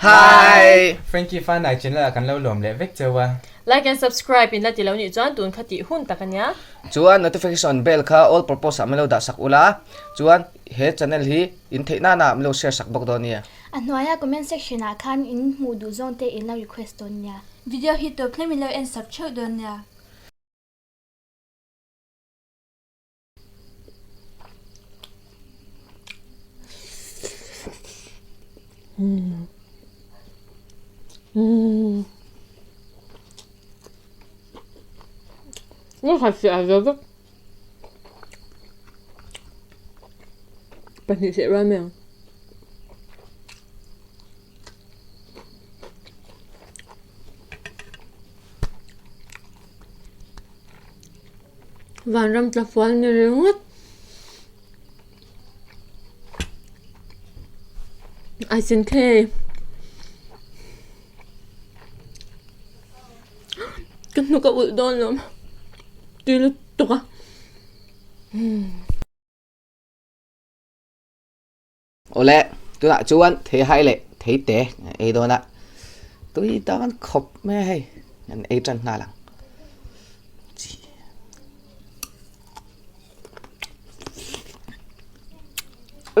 Hi! Frankie Fanai channel ah kan lo lawm leh vek cheu a. Like and subscribe in la ti lo nih chuan tun kha tih hun tak a nia. Chuan notification bell kha all purpose ah min lo dah sak ula, chuan he channel hi in theih nan ah min lo share sak bawk dawn nia. A hnuaia comment section ah khan in hmuh duh zawng te in lo request dawn nia. Video hi tawp hlem in lo en sak theuh dawn nia. Pahnih leh rual mai ang. Vanram tla fual ni ringawt. Ai sin thei. Ka hnuk a ulh dawn lo tui lutuk a. Awle, tunah chuan theihai leh theite an ei dawn a, tui dawn khawp mai a hei, an ei tan nghal ang.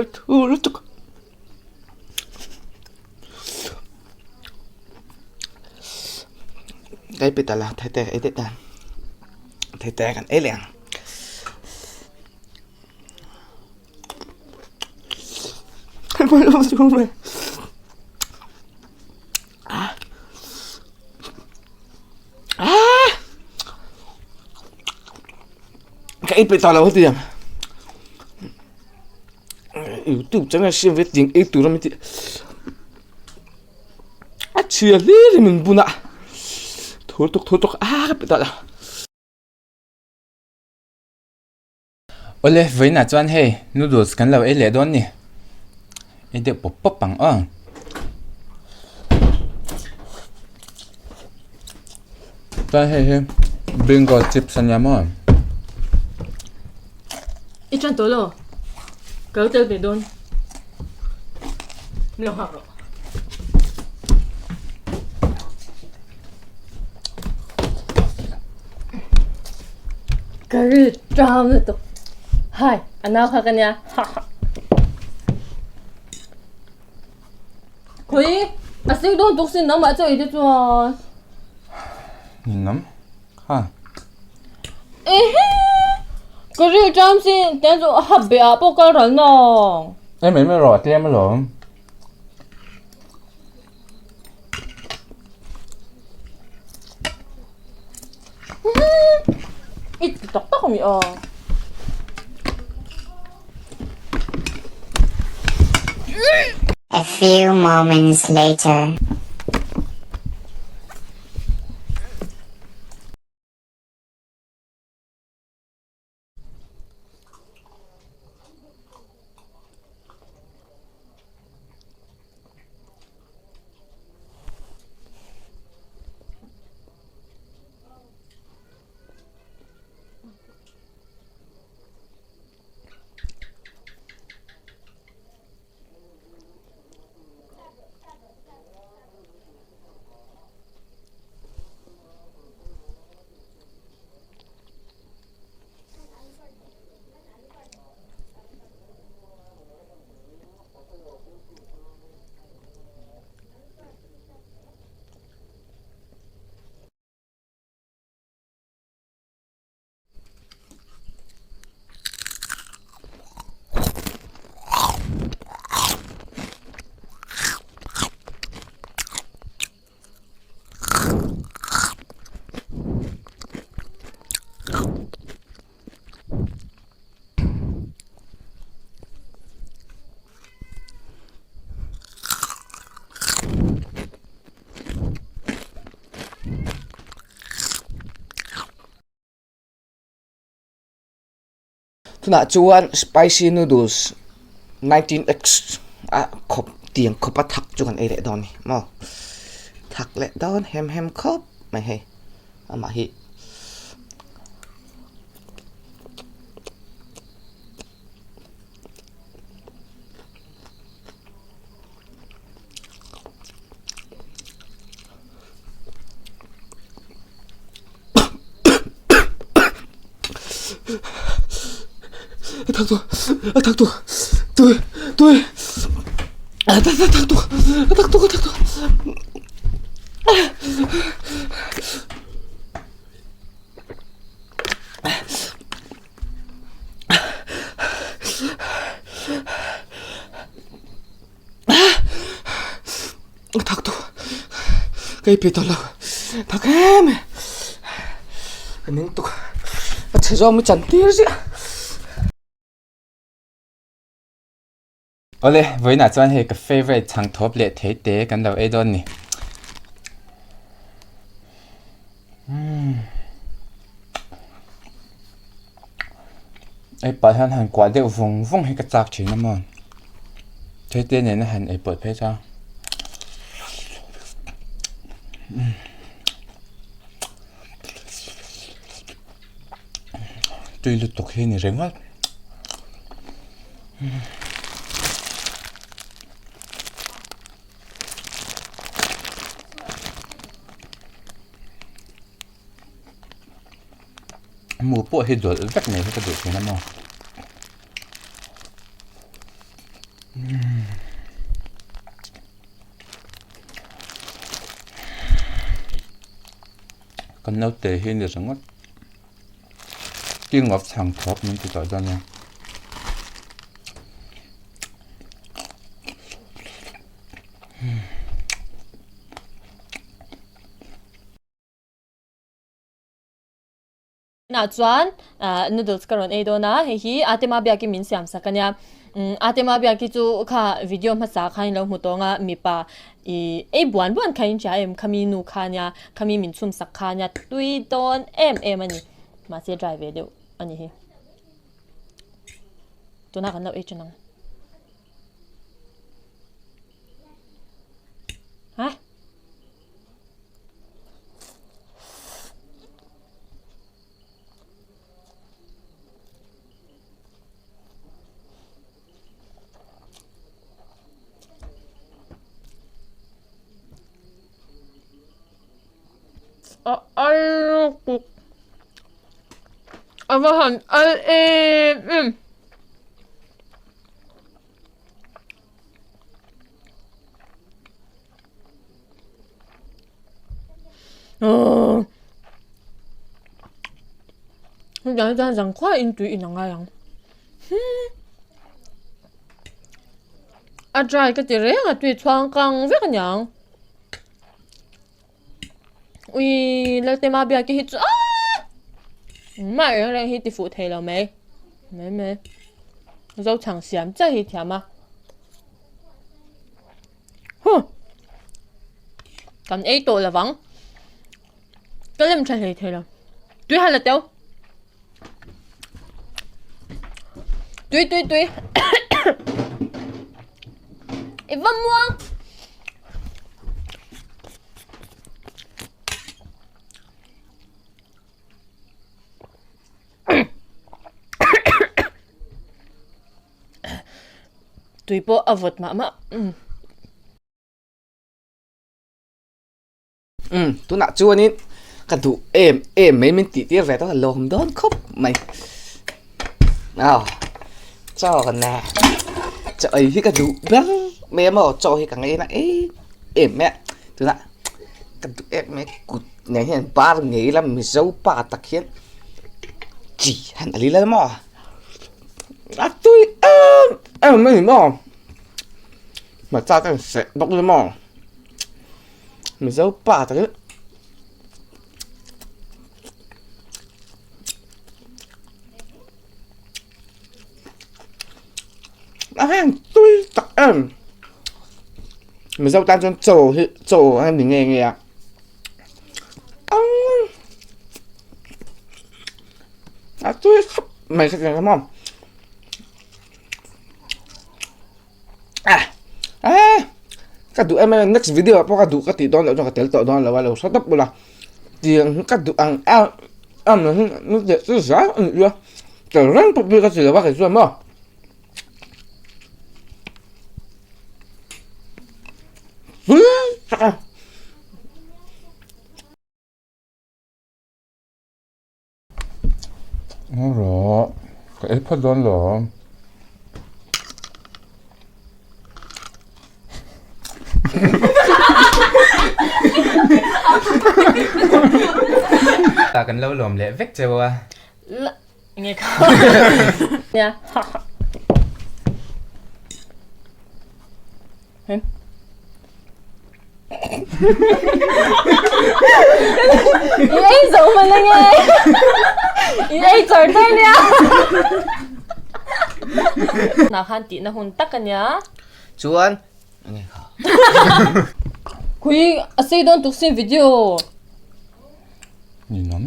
A thu lutuk. Ka ei pit a la, theite ka ei daih ta, theite kan ei leh ang. Ka ei peih ta lo hetiang youtube channel siam ve ting ei tur a mi tih a chhia hlir in min bun a thur tuk thur tuk a ka peih ta lo. Awle, vawiinah chuan hei noodles kan lo ei leh dawn ni. Ei deuh pawp pawp ang aw. Chuan hei hi bingo chips a nia maw. I ṭan tawh lo. Ka lo tel ve dawn. Min lo nghak rawh. Ka ri ṭam lutuk. Hai, a nau kha ka nia. Khawi, a sik dawn tuk sin nangmah chaw ei te chuan. Ninawm, kha. Ehe! Ka ri ṭam sin, tiang chu a hap beh ah pawh kal ral nawng. Em em erawh a tlem alawm. I ti tak tak ami a. A few moments later. Tunah chuan spicy noodles 19x a khawp tiang khawp a thak chu kan ei leh dawn a ni maw thak leh dawn hem hem khawp mai hei amah hi. A thak tuk a thak tuk tui tui a thak tuk a thak tuk a thak tuk. Thak tu ka i pe tawh lo thak em em ka ning tuk a chhe zawng mi chan tir ziah. Awle vawiinah chuan hei ka favourite chhang thawp leh thei te kan lo ei dawn ni. Ei pah hian han kuah deuh vung vung hi ka chak thin a maw thei te nena han ei pawlh phei chuan tui lutuk hi a ni ringawt. Mu pawh hi dawlh vek mai hi ka duh thin a maw ka naute hi a ni ringawt king of chhang thawp min ti tawh dawn a nia. Tunah chuan noodles ka rawn ei dawn a, hei hi Atema biakin min siam sak a nia. Atema biak hi chu kha video hmasa khan in lo hmu tawng a, mipa ih ei buan buan kha in hria em, khami nu kha nia, khami min chhum sak kha nia, tui dawn em em a ni. Mahse dry ve deuh a ni hi. Tunah kan lo ei ṭan ang. Ha? A al kuk a va han al em em. Hetiang chuan zangkhua in tui in a ngai ang. A dry ka ti reng a tui chhuang kang vek aniang. Ui Laltema biak hi chu aaa engmah reng reng hi ti fuh thei lo mai mai mai Zochhang siam chiah hi thiam a. Huh! Kan ei tawh lovang. Ka lem tha hlei thei lo. Tui han la teu. Tui tui tui. I va muang. Tui pawh a vawt mah mah. Umm tunah chuanin ka duh em em mai min tih tir ve tawh a lawm dawn khawp mai aw chaw ka na chaw ei hi ka duh ber mai a maw chaw hi ka ngaina em em mai a tunah ka duh em mai kut nen hian bar ngei ila mizo pa tak hian chi han a lil a maw. A tui em em a ni maw hmarcha ka seh bawk ni maw mizo pa tak hi a heng tui tak em mizo tan chuan chaw hi chaw a ni nge nge a. A tui khawp mai ka tia maw ah ka duh em em next video ah pawh ka duh ka tih dawn loh chuan ka tel tawh dawn lo a lo hre tawp bawlh a tiang hi ka duh ang em em ang hi ni teh chu zai a nih chu a tel reng pawh bik a chi lo a kei chuan maw. Tui tak a. Ngaw rawh. Ka ei phawt dawn lo. Ta kan lo lawm leh vek cheu a. Nge kha. Nia. I ei zo hman ange. I ei char char nia. Na khan tihna hun tak ania. Chuan enge kha. Khui a sei dawn tuk sin video. Ninawm.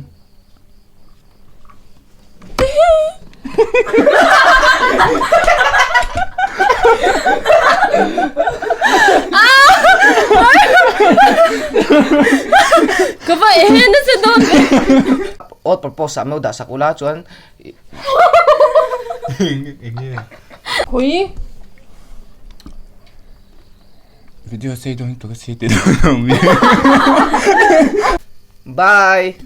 Ka va e nasa dawn ve. All purpose ah mo dah sak ula chuan Khui. Video sei dawn tuk a si ti dawn lo mi. Bye.